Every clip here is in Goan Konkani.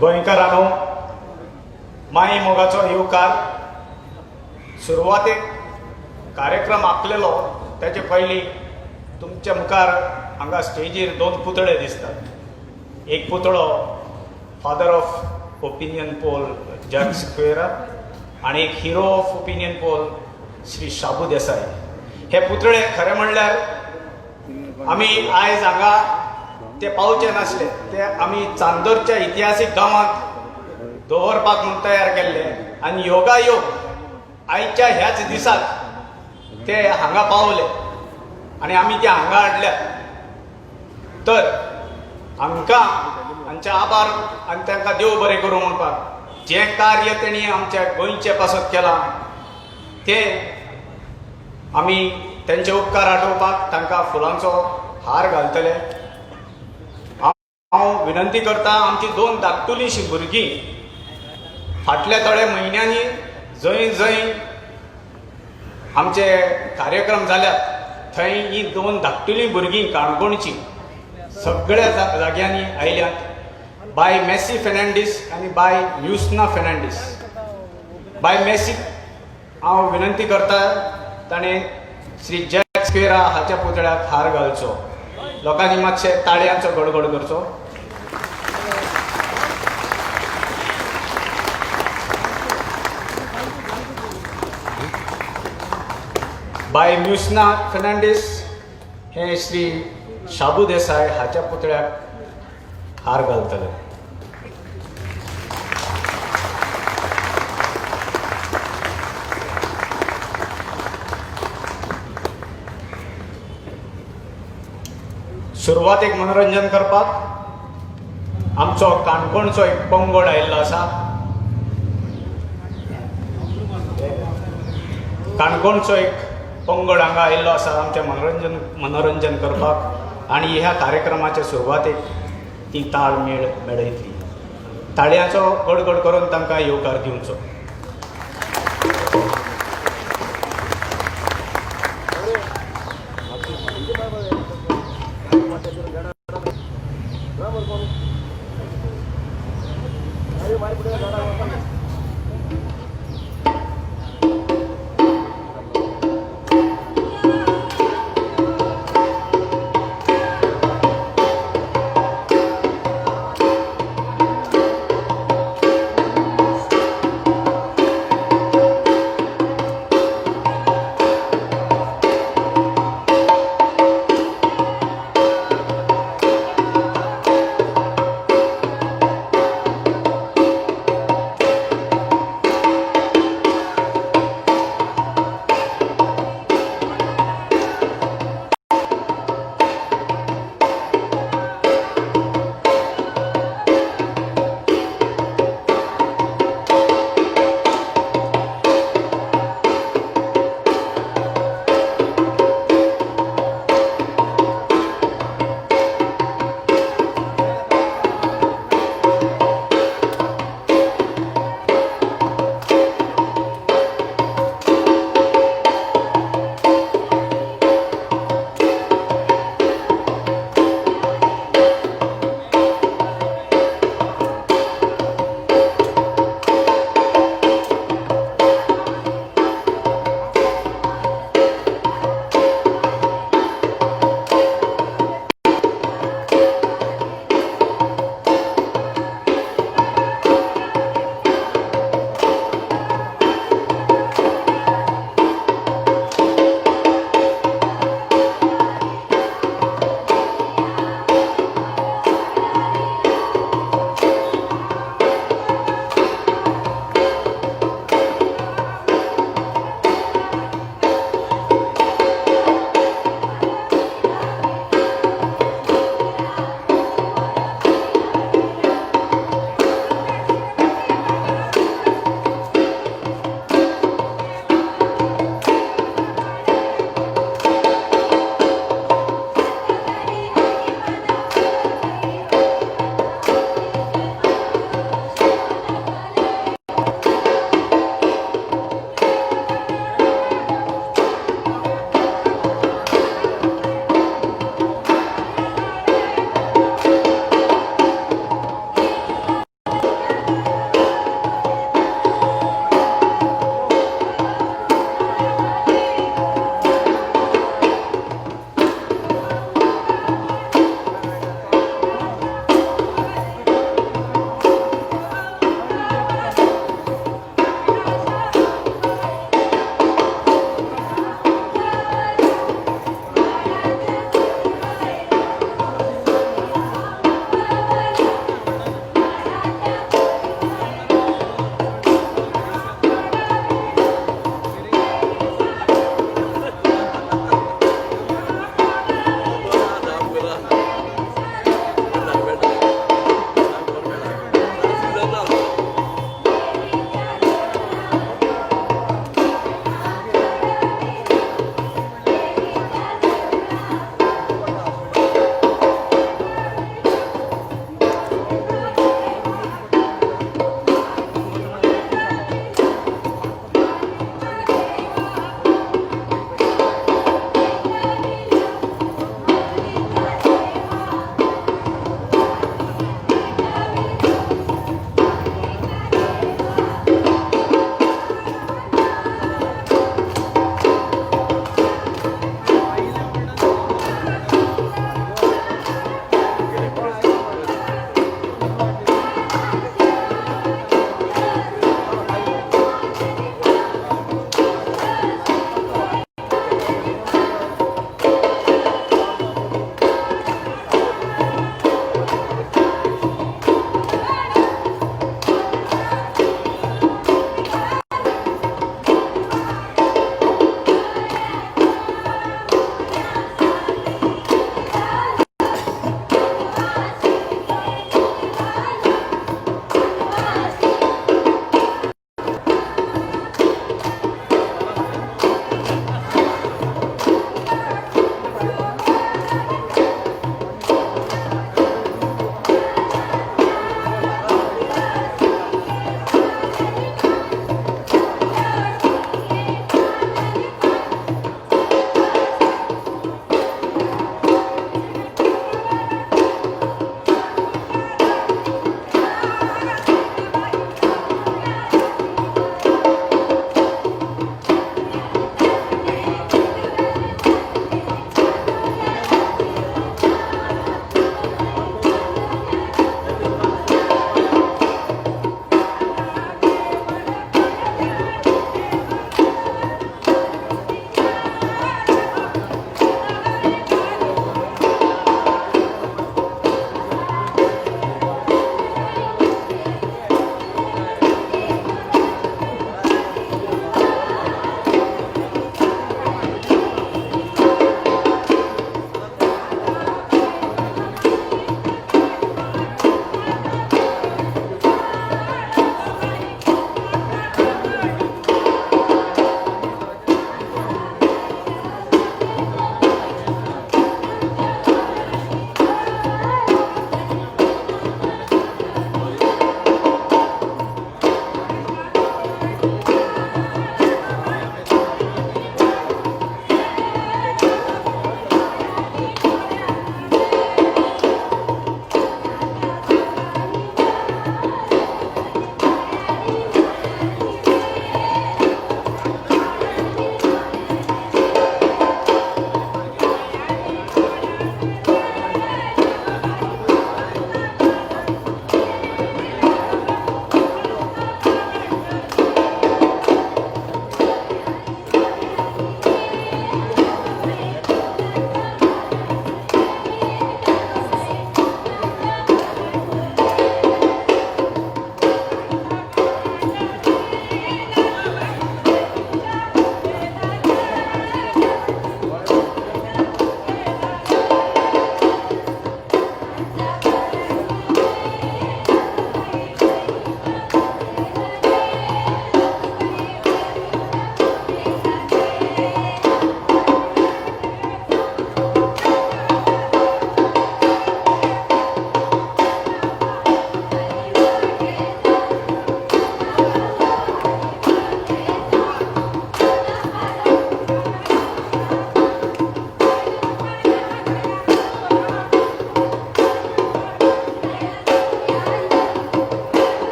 गोंयकारांनो, माई मोगाचो येवकार. सुरवातेक कार्यक्रम आखलेलो त्याचे पयलीं तुमच्या मुखार हांगा स्टेजीर दोन पुतळे दिसतात. एक पुतळो father of opinion poll Jack Sequeira आनी एक hero of opinion poll Shri Shabu Desai. हे पुतळे खरें म्हणल्यार आमी आयज हांगा ते पावचे नासले, ते आमी चांदोरच्या इतिहासीक गांवांत दवरपाक म्हूण तयार केल्ले आनी योगायोग आयच्या ह्याच दिसाक ते हांगा पावले आनी आमी ते हांगा हाडल्यात. तर आमकां हांचे आभार आनी तांकां देव बरें करूं म्हणपाक जें कार्य तेणी आमच्या गोंयचे पासत केलां तें आमी तेंचे उपकार आठोवपाक तांकां फुलांचो हार घालतले. हांव विनंती करता, आमची दोन धाकटुलीशीं भुरगीं फाटल्या थोड्या म्हयन्यांनी जंय जंय आमचे कार्यक्रम जाल्यात थंय ही दोन धाकटुलीं भुरगीं काणकोणची सगळ्या जाग्यांनी आयल्यात. बाय मॅसी फेर्नांडीस आनी बाय म्युस्ना फेर्नांडीस. बाय मॅसीक हांव विनंती करता, ताणें श्री जॅक सिक्वेरा हाच्या पुतळ्याक हार घालचो. लोकांनी मातशे ताळयांचो गडगड करचो. बाय म्युस्ना फेर्नांडीस हे श्री शाबू देसाय हाच्या पुतळ्याक हार घालतले. सुरवातेक मनोरंजन करपाक आमचो काणकोणचो एक पंगड आयिल्लो आसा. काणकोणचो एक पंगड हांगा आयिल्लो आसा आमचें मनोरंजन करपाक आनी ह्या कार्यक्रमाचे सुरवातेक ती ताळ मेळ मेळयतली. ताळयांचो गडगड करून तांकां येवकार दिवचो.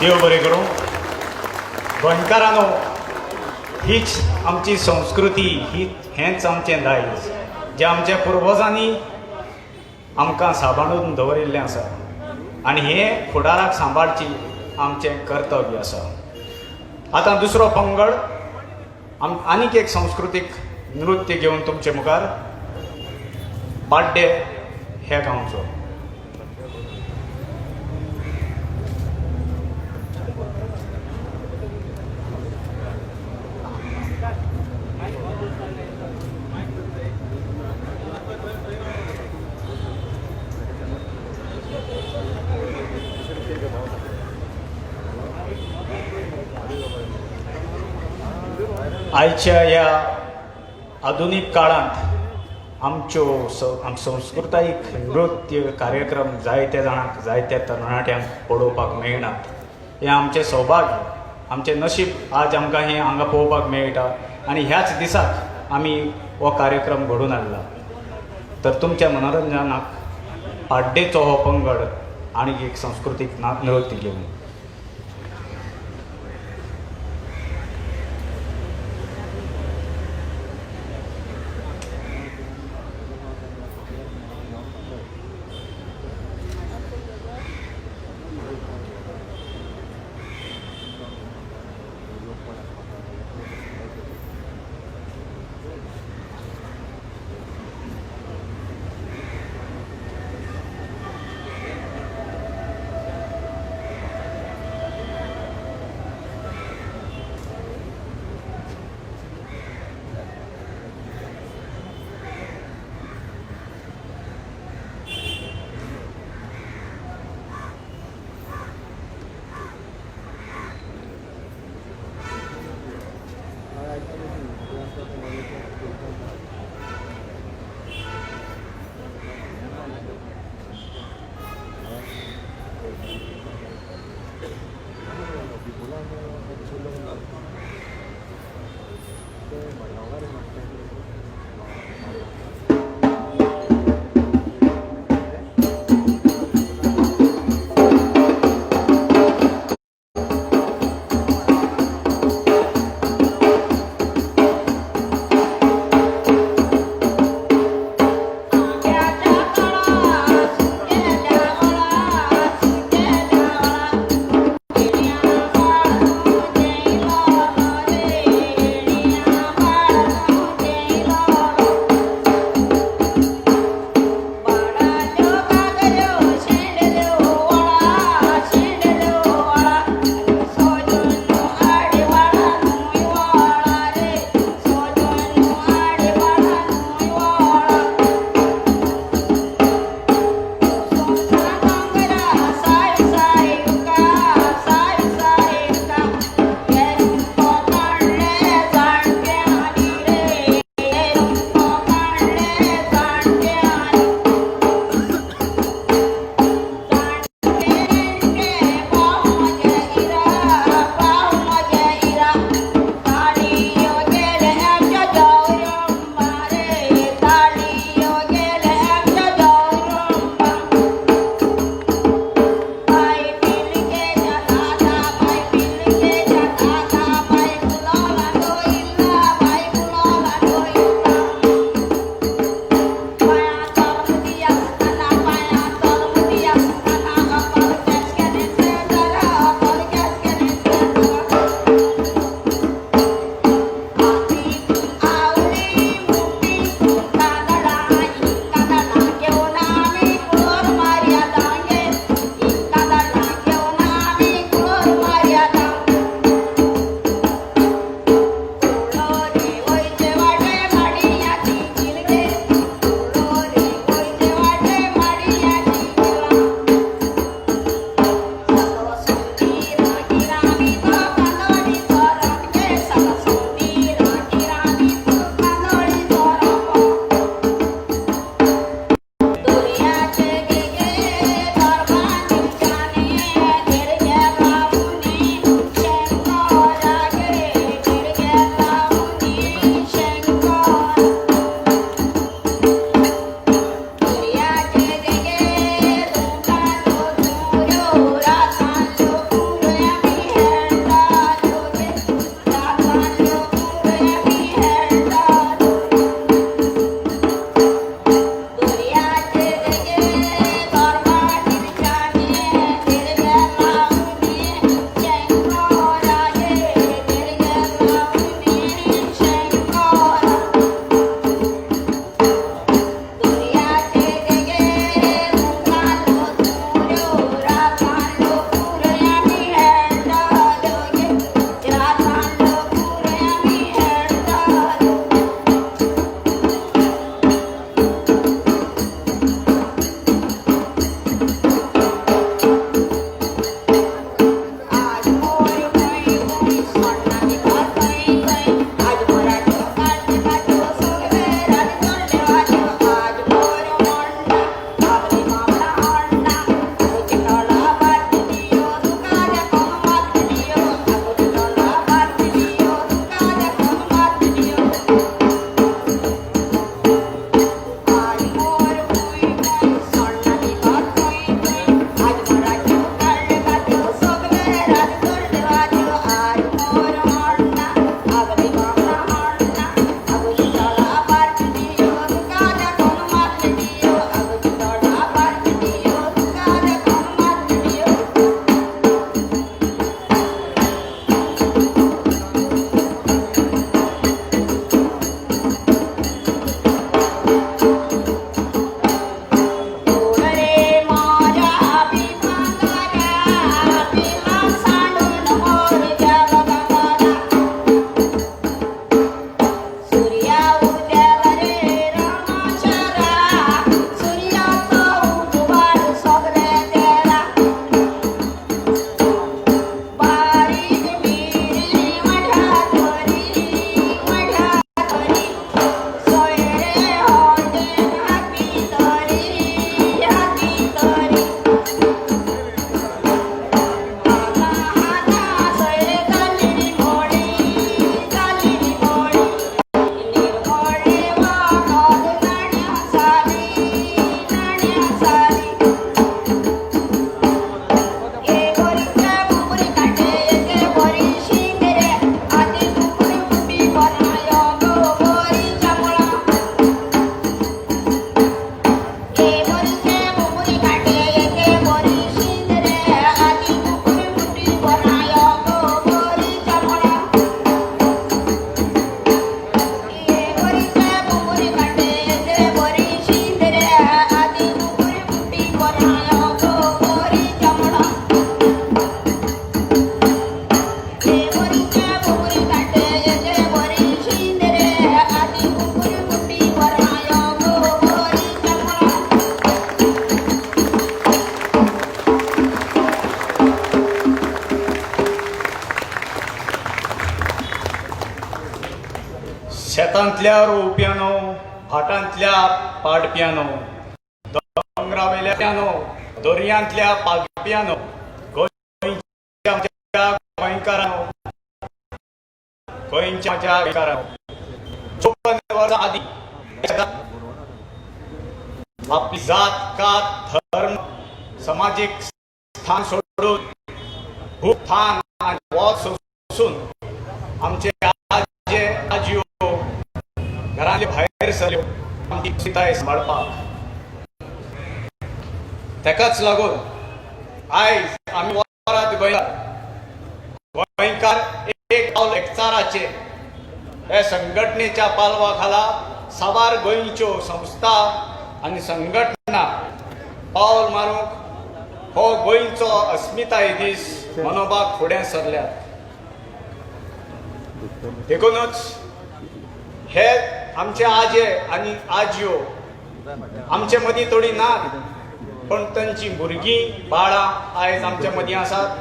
देव बरें करूं. गोंयकारांनो, हीच आमची संस्कृती, ही हेंच आमचें दायज जें आमच्या पुर्वजांनी आमकां सांबाळून दवरिल्लें आसा आनी हें फुडाराक सांबाळची आमचें कर्तव्य आसा. आतां दुसरो पंगड आनीक एक संस्कृतीक नृत्य घेवन तुमचे मुखार, बाड्डे ह्या गांवचो. आयच्या ह्या आधुनीक काळांत आमच्यो संस्कृतायीक नृत्य कार्यक्रम जायत्या जाणांक, जायत्या तरणाट्यांक पळोवपाक मेळनात. हें आमचें सौभाग्य, आमचें नशीब आज आमकां हें हांगा पळोवपाक मेळटा आनी ह्याच दिसाक आमी हो कार्यक्रम घडोवन हाडला. तर तुमच्या मनोरंजनाक पाड्डेचो हो पंगड आनी एक संस्कृतीक नृत्य घेवन. शेतांतल्या रोवप्यानो, भाटांतल्या पाडप्यानो, दोंगरावेल्यानो, दर्यांतल्या पागप्यानो, गोंयच्या आमच्या गोंयकारांनो, गोंयच्या आमच्या गोंयकारांनो, 54 वर्सां आदीं आपली जात, कात, धर्म, समाजीक स्थान सोडून, भूस्थान आनी वत सोसून आमचे आजे आजयो घरांतले भायर सरल्यो आमची अस्मिताय सांबाळपाक. तेकाच लागून आयज आमी वरात गोंयकार, गोंयकार एक पावल एकचाराचेर हे संघटनेच्या पालवा खाला साबार गोंयच्यो संस्था आनी संघटना पावल मारूंक हो गोंयचो अस्मिताय दीस मनोवपाक फुडें सरल्यात. देखूनच हे आमचे आजे आनी आजयो आमचे मदीं थोडीं नात, पण तांची भुरगीं बाळां आयज आमच्या मदीं आसात.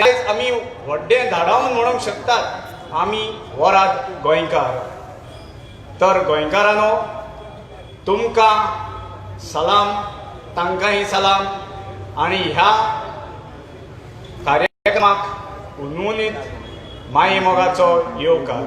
आयज आमी व्हड्डें धाडावन म्हणूंक शकतात, आमी वरात गोंयकार. तर गोंयकारांनो, तुमकां सलाम, तांकांय सलाम आनी ह्या कार्यक्रमाक उनउनीत मायेमोगाचो येवकार.